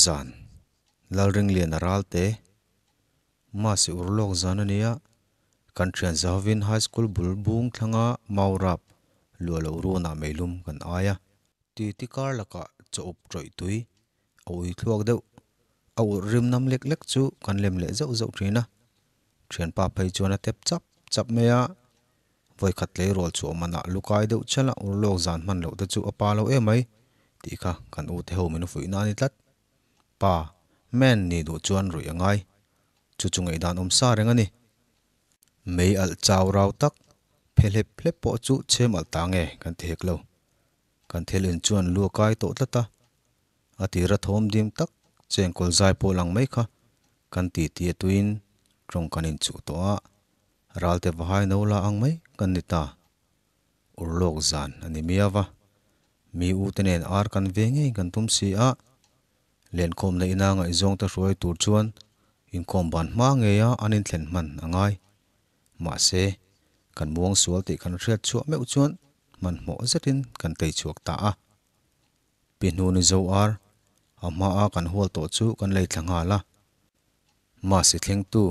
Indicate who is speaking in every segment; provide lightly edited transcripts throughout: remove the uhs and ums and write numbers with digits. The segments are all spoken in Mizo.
Speaker 1: zan Lalringliana Ralte Masi urlawk zan a nia, kan thian zahovin High School bul bung thlanga mau rap luah loh runah meilum kan ai a. Titi kar lakah chaw up tawih tui a ui thluak deuh, a urh rim nam lek lek chu kan lem leh zauh zauh thin a. Thianpa phei chuan a tep chap chap mai a, vawikhat tleirawl chhuah manah lukai deuh chala urlawk zan hman loh te chu a pa lo em mai tih kha kan ute ho min fuihna a ni tlat. Pa, man ni duh chuan ruih a ngai. Chu chu ngaihdan awm sa reng a ni. Mei alh chau rau tak, phe hlep hlep pawh chu chhem alh ta nge kan ti hek lo. Kan thil in chuan lu a kai tawh tlat a, a tira thawm dim tak chengkawl zai pawh lang mai kha kan ti ti a tuiin tawng kan inchuh tawh a, ralte vahai no la ang mai kan ni ta. Urlawk zan a ni miau va, mi u te nen ar kan ve ngei kan tum si a, lenkhawmna ina ngaihzawng te hruai tur chuan inkhawm ban hma ngeia an inthlen hman a ngai. Mahse, kan muang sual tih kan hriat chhuah meuh chuan hmanhmawh zetin kan tei chhuak ta a. Pi hnu ni zo ar, a hmaa kan hual tawh chu kan lei thla nghal a. Mahse thlengtu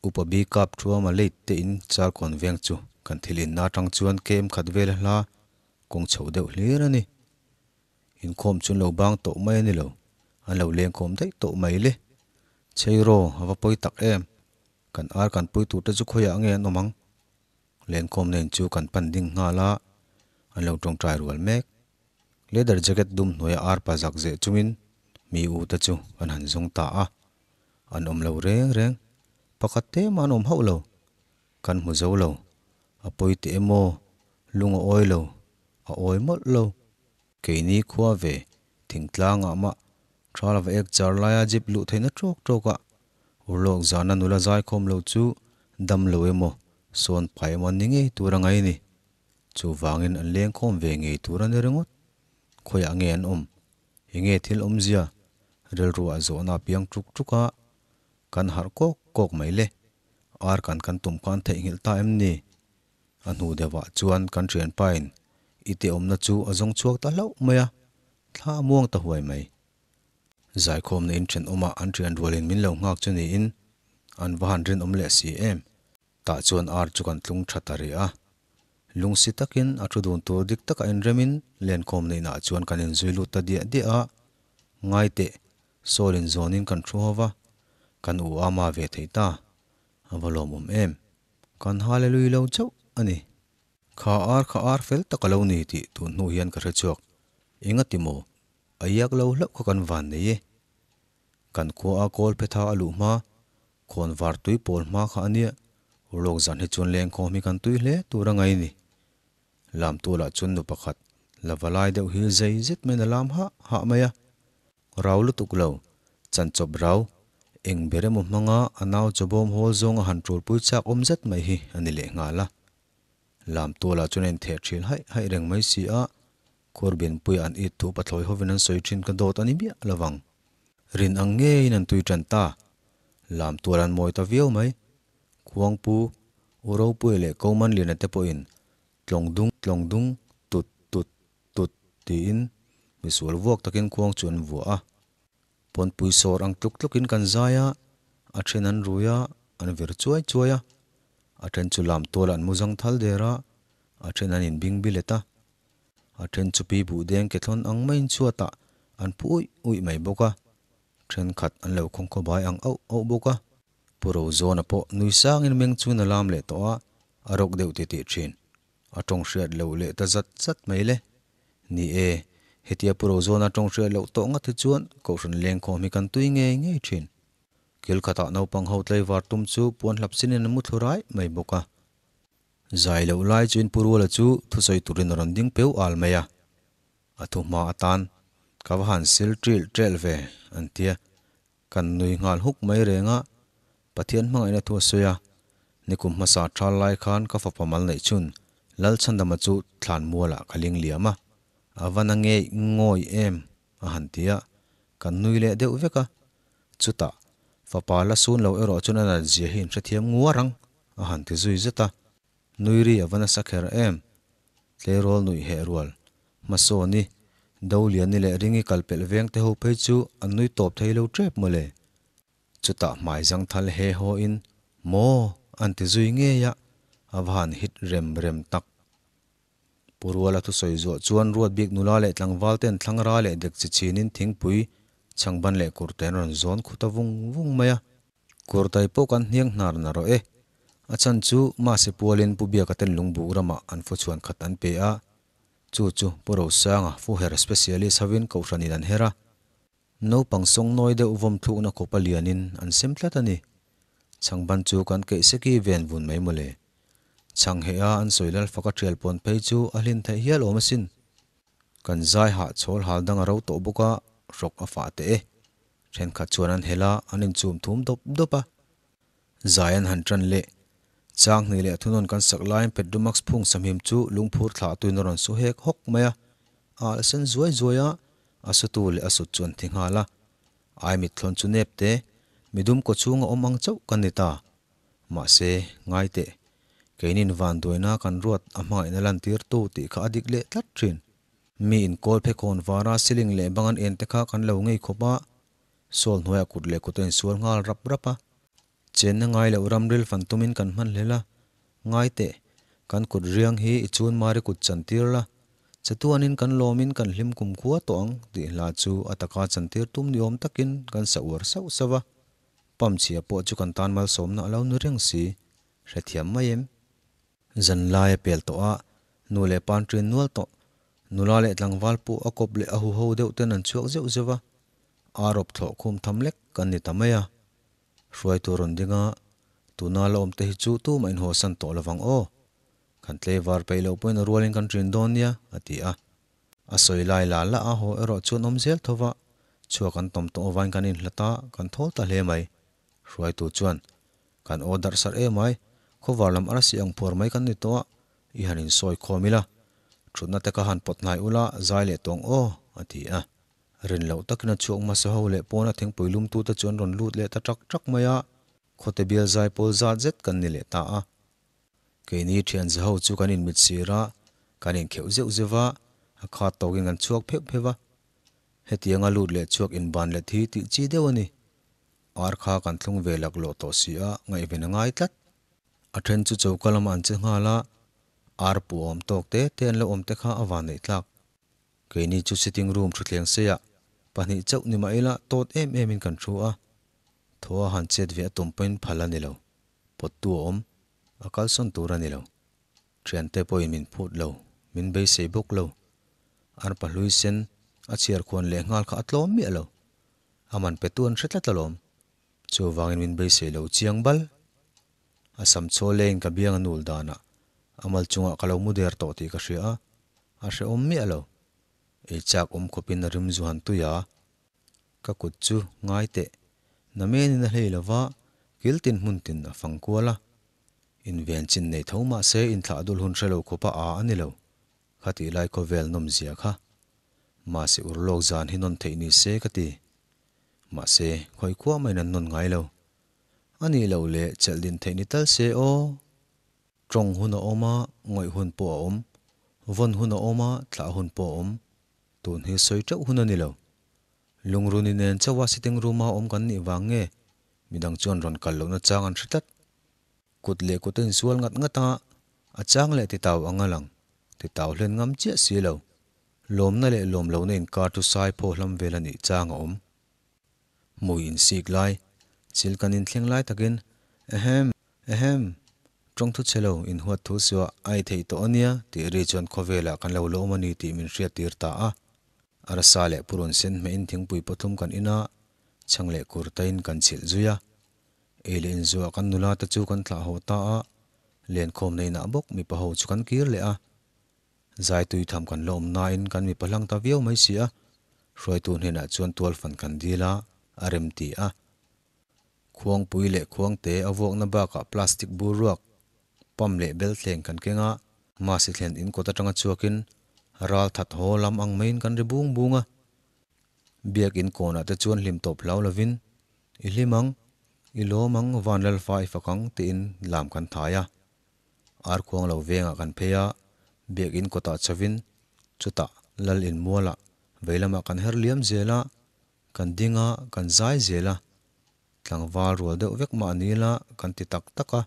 Speaker 1: Upa Bi Kap Thuama late te in Charkawn veng chu kan thil inna atang chuan kem khat vel a hla kawng chho deuh hlir a ni. Inkhawm chu an lo bang tawh mai a ni lo, an lo lengkhawm daih tawh mai le. Cheiraw a va pawi tak em, kan ar kan pui tur te chu khawiah nge an awm ang? Lenkhawm nen chu kan pan ding nghal a, an lo tawngtai rual mek. Leather jacket dum hnuaia arpa zak zeh chungin mi u te chu kan han zawng ta a, an awm lo reng reng, pakhat te mah an awm hauh lo, kan hmu zo lo, a pawi teh emaw, lung a awi lo, a awi mawlh lo. Keini khua ve thingtlangah mah tha lova ek char laia jeep luh theihna tawk tawkah urlawk zana nula zaikhawm lo chu dam lo emaw sawn pai emaw an ni ngei tur a ngai ni. Chuvangin an lengkhawm ve ngei tur a ni ringawt. Khawiah nge an awm? Enge thil awmzia? Rilruah zawhna a piang tuk tuk a, kan harh kawk kawk mai le. Ar kan kan tum khan theihnghilh ta em ni? A hnu deuhah chuan kan thianpain i teh awmna chu a zawng chhuak ta hlauh mai a, thla a muang ta huai mai. Zaikhawmna in thenawmah an thian rualin min lo nghak chu niin an va han rinawm leh si em. Tah chuan ar chu kan tlung tha ta rih a. Lungsi takin a thu dun tur dik taka inremin lenkhawmna inah chuan kan inzui lut ta diah diah a. Ngai teh, Saul in zawnin kan thu ho va, kan u ama ve thei ta. A va lawmawm em. Kan Hallelui lo chauh a ni. Kha ar kha ar fel tak a lo ni tih tun hnu hian ka hre chhuak. Engati maw? A iak lo hlauh kha kan van nei e. Kan khua a kawl phetha a luh hma, khawn var tui pawl hma kha a nia. Urlawk zan hi chuan lengkhawm hi kan tui hle tur a ngai ni. Lam tualah chuan nu pakhat la va lai deuh hi zei zet maiin a lam hah hah mai a. Rau lutuk lo, chanchawp rau, eng ber emaw hmanga a nau chawbawm hawl zawng a han tul pui chak awm zet mai hi a ni leh nghal a. Lam tualah chuan a intheh ṭhil haih haih reng mai si a, Khurbinpuia an it thu pathlawi hovin an sawi ṭhin ka dawt a ni miah lo vang. Rin ang ngeiin an tui ṭan ta. Lam tual an mawi ta viau mai. Khuangpu, U Ropuia leh Komanliana te pawhin tlawng dung tlawng dung tut tut tut tiin misual vuak takin khuang chu an vuah a. Pawnpui sawr ang tluk tlukin kan zai a, a then an rui a, an vir chuai chuai a. A then chu lam tualah an mu zang thal der a, a then an inbing bilet a. A then chu pi buh deng ke thlawn ang maiin chhuatah an phu uih uih mai bawk a, thenkhat an lo khawngkhaw bai ang auh auh bawk a. Pu Rozawna pawh nui sangin meng chuan a lam leh tawh a, a rawk deuh titih thin. A tawng hriat loh leh ta zat zat mai le. Ni e, hetia Pu Rozawna tawng hriat loh tawh ngat hi chuan Kohhran lengkhawm hi kan tui ngei ngei thin. Kil khatah naupang ho tlaivar tum chu puan hlap sinin an mu thlu rai mai bawk a. Zai loh lai chuin Pu Ruala chu thusawi turin a rawn ding peu al mai a. A thu hma atan ka va han sil ṭil ṭel ve an tia. Kan nui nghal huk mai reng a, Pathian hmangaihna thu a sawi a, nikum hmasa ṭhal lai khan ka fapa mal neih chhun Lalchhandama chu thlan mualah ka ling liam a, a va na ngei ngawi em a han ti a, kan nui leh deuh vek a, chutah fapa la sun lo erawh chuan a nat zia hi in hrethiam nguar ang a han ti zui zet a, nui ri a va nasa kher em, tleirawl nuih heh rual hmasawn i. Doliani leh Ringi kal pelh veng te ho phei chu an nui tawp thei lo tep mawle. Chutah hmai zangthal he haw in maw an ti zui ngei a, a va han hit rem rem tak. Pu Ruala thusawi zuah chuan ruat bik nula leh tlangval ten thlangra leh dek chi chhin in thingpui chhangban leh kurte an rawn zawn khut a vung vung mai a. Kurtai pawh kan hniang hnar na rawh e. A chhan chu Masi pualin Pu Biaka ten lungbuk ramah an fu chhuan khat an pe a, chu chu Pu Rosanga fu her specialist hovin kohhranin an her a. Naupang sawng nawi deuh vawm thlukna khawpa lianin an sem tlat a ni. Chhangban chu kan keih seki ven vun mai mawle. Chhang heh a an sawi lal faka thial pawn phei chu a hlin theih hial awm asin. Kan zai hah chhawl hal dang a ro tawh bawk a, hrawk a fah teh e. Thenkhat chuan an helh a, an inchum thum dawp dawp a. Zai an han tan leh. Chang hnih leh thunawn kan sak laiin Petromax phung sahmim chu lungphur thlah tuin a rawn su hek hawk mai a. A alh sen zuai zuai a, a sutu leh a sut chu an thi nghal a. Ai mitthlawn chu nep te, midum kaw chhunga awm ang chauh kan ni ta. Mahse, ngai teh, keinin vanduaina kan ruat a hmangaihna lantirtu tih kha a dik leh tlat thin. Mi inkawl phekhawn vara ceiling leh bang an en te kha kan lo ngei khawp a, Sawl hnuaiah kut leh kut a insual nghal rap rap a. Chenna ngai loh ramril fan tumin kan hman hlel a. Ngai teh, kan kut riang hi i chun mari kut chantir la. Chatuanin kan lawmin kan hlim kum khua tawh ang tih hla chu a taka chantir tum ni awm takin kan sa uar sauh sauh a. Pump chhia pawh chu kan tan malsawmna a lo ni reng si. Hrethiam mai em? Zanlai a pel tawh a, nu leh pa an ṭin nual tawh. Nula leh tlangval pawh a kawp leh a huho deuh ten an chhuak zeuh zeuh a, ar awp thlawh khum tham lek kan ni ta mai a. Hruaitu rawn ding a, tuna la awm te hi chu tumah in hawsan tawh lovang aw. Kan tleivar peih loh pawhin a rualin kan ṭin dawn nia, a ti a. A sawi lai la la a haw erawh chuan awm zel tho va, chhuak an tawm tawh avain kan inhlat a, kan thawl ta hle mai. Hruaitu chuan, Kan aw darh sarh em ai, khawvar lam arsi ang phuar mai kan ni tawh a, i han insawi khawm ila, thutna te ka han pawt hnai ula, zai leh tawng aw, a ti a. Rin loh takin a chhuak hmasa ho leh pawna thingpui lumtute chu an rawn lut leh ta ṭak ṭak mai a, khawte bial zai pawl zat zet kan ni leh ta a. Keini thian za ho chu kan inmit sir a, kan inkheuh zeuh zeuh va, a khat tawkin kan chhuak pheuh pheuh va. Hetianga lut leh chhuak inban let hi tih chi deuh a ni. Ar kha kan thlung ve laklawh tawh si a, ngaihven a ngai tlat. A then chu choka lamah an che nghal a, ar pu awm tawk te te an lo awm te kha a van neih tlak. Keini chu sitting room thutthleng seiah pahnih chauh ni mah ila tawt em em in kan thu a, thaw a han chet ve a tum pawhin phal a ni lo, pawttu a awm, a kalsawn tur a ni lo. Thiante pawhin min phut lo, min beisei bawk lo. Ar pahlui sen a chhiar khuan leh nghal kha a tlawm miah lo. A man petu an hre tlat alawm. Chuvangin min beisei lo chiang bal. A sam chaw leiin ka biang a nul danah a mal chungah ka lo mu der tawh tih ka hria a, a hrehawm miah lo. Ei chak awm khawpin a rim zu han tui a. Ka kut chu ngai teh. Namenin a hlei lo va, kil tin hmun tin a fang kual a. Inven chin nei tho mah se inthlah dul hun hre lo khawpa a a ni lo. Khatih lai khawvel nawmzia kha. Mahse urlawk zan hi nawn theih ni se ka ti. Mahse khawi khuah maiin an nawn ngai lo. A nih loh leh chelh din theih ni tal se aw. Tawng hun a awm a, ngawih hun pawh a awm. Vawn hun a awm a, thlah hun pawh a awm. Tun hi sawi teuh hun a ni lo. Lungruni nen chauha sitting room-a awm kan nih vang nge midang chuan rawn kal lohna chang an hre tlat. Kut leh kut a insual ngat ngat a, a chang leh titau ang a lang. Titau hlen ngam chiah si lo. Lawmna leh lawm lohna inkar chu sai phaw hlam vel a nih chang a awm. Hmui insik lai, chil kan inthleng lai takin, Ehem! Ehem! Tawng thu chhe lo, inhuat thu suah a ei theih tawh a nia tih ri chuan khawvelah kan lo lawm a ni tih min hriat tir ta a. Arsa leh purun sen hmehin thingpui pathum kan in a, chhang leh kurtain kan chhilh zui a. Ei leh inzuah kan nula te chu kan thlah haw ta a, lenkhawmna inah bawk mipa ho chu kan kir leh a. Zai tui tham kan la awm nain kan mipa hlang ta viau mai si a, hruaitu hnenah chuan tual fan kan dil a, a rem ti a. Khuangpui leh khuangte a vuakna bakah plastic bur ruak, pump leh bel thleng kan keng a, masi thlen in kawt atanga chhuakin ral that haw lam ang maiin kan ri bung bung a. Biakin kawnah te chuan hlim tawp hlau lovin, I hlim ang, i lawm ang, van lalfa i fak ang tiin lam kan thai a. Ar khuang lo vengah kan phei a, biakin kawtah chavin chutah lal inmualah Veilamah kan her liam zel a, kan ding a, kan zai zel a. Tlangval rual deuh vek mah ni ila kan ti tak tak a,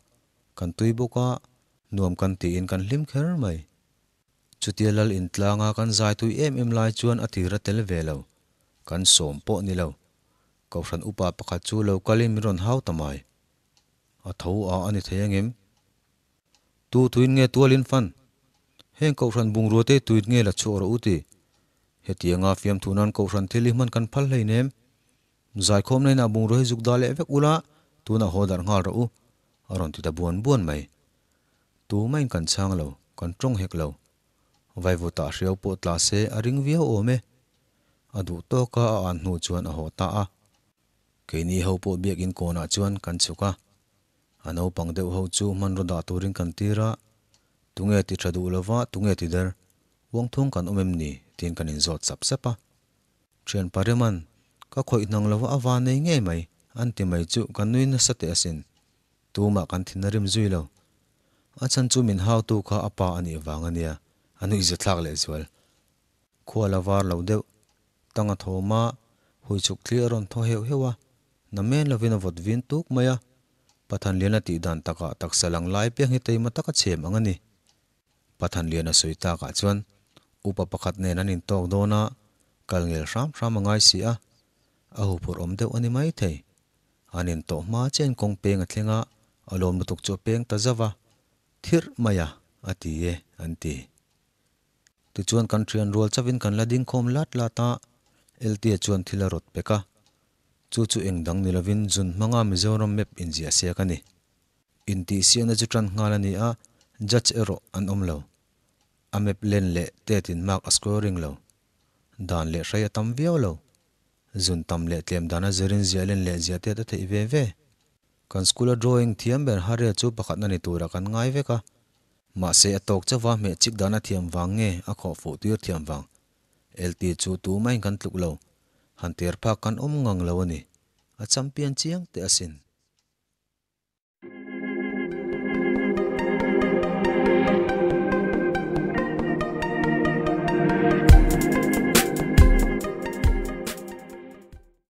Speaker 1: kan tui bawk a, nuam kan tiin kan hlim kher mai. Chutia lal intlanga kan zai tui em em lai chuan a tir a tel ve lo, kan sawm pawh ni lo. Kohhran upa pakhat chu lo kalin min rawn hau ta mai. A tho a a ni thei angem? Tu tuin nge tualin fan? Heng kohhran bungrua te tuin nge la chhuah rawh u ti? Hetianga fiamthu nan kohhran thil hi hman kan phal hleinem. Zaikhawmna inah bungrua hi zuk dah leh vek ula, tunah haw darh nghal rawh u, a rawn ti ta buan buan mai. Tumahin kan chhang lo, kan tawng hek lo. Vaivutah hriau pawh tla se a ring viau awm e. A duh tawka a an hnu chuan a haw ta a. Keini ho pawh biakin kawnah chuan kan chhuk a. A naupang deuh ho chu hmanraw dah turin kan tir a, tunge ti tha duh lova tunge ti der, uangthawng kan awm em ni tiin kan inzawt sap sap a. Thian Pareman, Ka khawih hnang lova a van nei ngei mai, an ti mai chu ka nui nasa teh asin. Tumah kan thin a rim zui lo. A chhan chu min hautu kha a pa a nih vang a nia, a nuihza thlak lehzual. Khua la var lo deuh, tang a thawm a, hui chhuk thli a rawn thaw heuh heuh a, na men lovin a vawt vin tuk mai a. Pathanliana tih dan takah taksa lang lai piang hi teima taka chhem ang a ni. Pathanliana sawi takah chuan upa pakhat nen an intawk dawn a, kal ngel hram hram a ngai si a, a huphurh awm deuh a ni maithei. An intawh hma chian kawng peng a thleng a, a lawm lutuk chu a peng ta zauh a, Thirh mai a, a ti e, an ti. Tichuan kan thian rual chauhin kan la ding khawm lat lat a, Eltia chuan thil a rawt pek a. Chu chu eng dang ni lovin zun hmanga Mizoram map inziah siak a ni. Intihsiakna chu tan nghal a ni a, judge erawh an awm lo. A map len leh tetin mark a scoring lo. Dan leh hrei a tam viau lo. Zun tam leh tlem dana zirin ziah len leh ziah tet a theih ve ve. Kan school a drawing thiam ber Harriet chu pakhatna ni turah kan ngai vek a. Mahse a tawk chauh a, hmeh chik dan a thiam vang nge a khawh fuh tir thiam vang? LT chu tumah in kan tluk lo. Han ter phak kan awm ngang lo a ni. A champion chiang teh asin.